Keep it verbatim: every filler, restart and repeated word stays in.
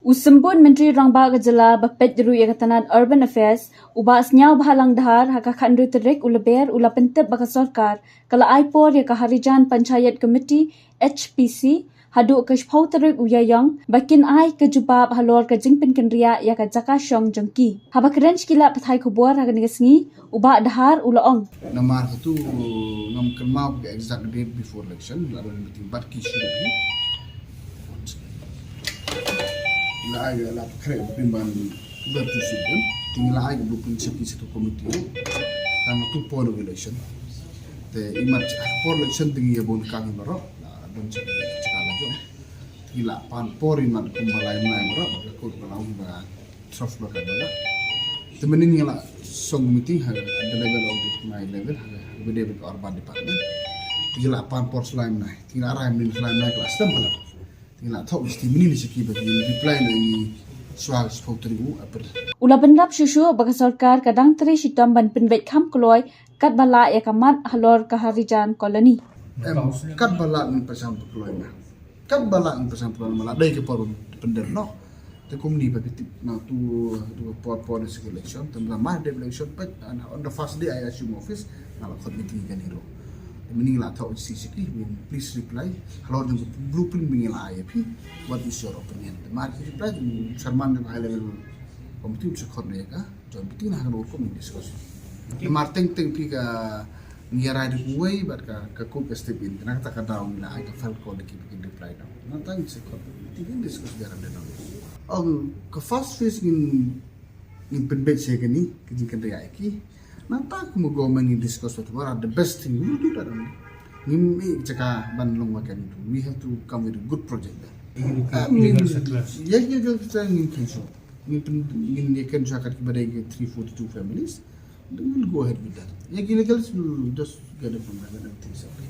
U Symbud Myntri Rangbah ka jylla ba peit ruh ïa ka tnat Urban Affairs, u Bah Sniawbhalang Dhar, ha ka khathynriew tarik u Lber u la pyntip ba ka sorkar ka la ai por ïa ka Harijan Panchayat Committee, H P C, haduh ka shiphew tarik u Ïaïong ba kin ai ka jubab halor ka jingpynkynriah ïa ka jaka shong jong ki. Haba kren sha ki lad pathai khubor ha kane ka sngi, u Bah Dhar u la ong. Namar katu ngam kynmaw ka exact date before election, la don meeting bad ki shuh. La ai la kre pin ban ber tu shuh. Ting la ai blueprint sha ki satu committee. Tang tu por election. Te imat por election ting ïa bun ka ngi baroh. La don sha ki satu la jong. Ting la pan por imat kumba lai nai baroh. Ka kut ba la ong ba Trust ba ka bala. Te mynnin ngi la song meeting ha the level of the, my level ha the, the urban department. Te la pan por slime nai. Te la rai mynnin slime nai la stem bala. Te la thok sti mynnin sha ki ba ki reply na i swag spok tribu apr. U la bynrap shuh shuh ba ka sorkar ka dang trei shitom ban pynbeit kham kloi katba lah ïa ka mat halor ka Harijan Colony. Em, katba lah ngin pyrshang kloi na. Katba lah ngin pyrshang kloi na, ma la dei ka por pyndem noh. Te kumne ba ki tip na tu, tu ka por, por election, te ma la dep election peit, and on the first day I assume office, nga la khot meeting kane ruh. Te mynnin la thok sha ki, please reply. Halor jong ka blueprint ba ngi la ai ïa phi, what is your opinion? Te ma ki reply, chairman jong high level committee u sa khot ïa ka joint meeting, na ha kano rukom ngin discuss. Namar teng teng phi ka ngi rai da kawei bad ka, ka kut ka step in. Te na kata ka daw ngi la ai ka file call da ki ba kin reply daw. Nangta ngin sa khot meeting ngin discuss biang da daw. Ong ka first phase ngin, ngin pynbeit sha kane ka jingkynriah ïa ki. Nangta kum ka government ngin discuss what are the best thing we do that. Ngim ïoh jaka ban long wa kan do. We have to come with a good project. Illegal settlers. Ïa ki illegal settlers ngin kynshong. Ngin pyn-, ngin ïa kynshong kat ki ba dei ki three forty-two families. Then we'll go ahead with that. Ïa ki illegal settlers, we'll just get it from them and everything is okay.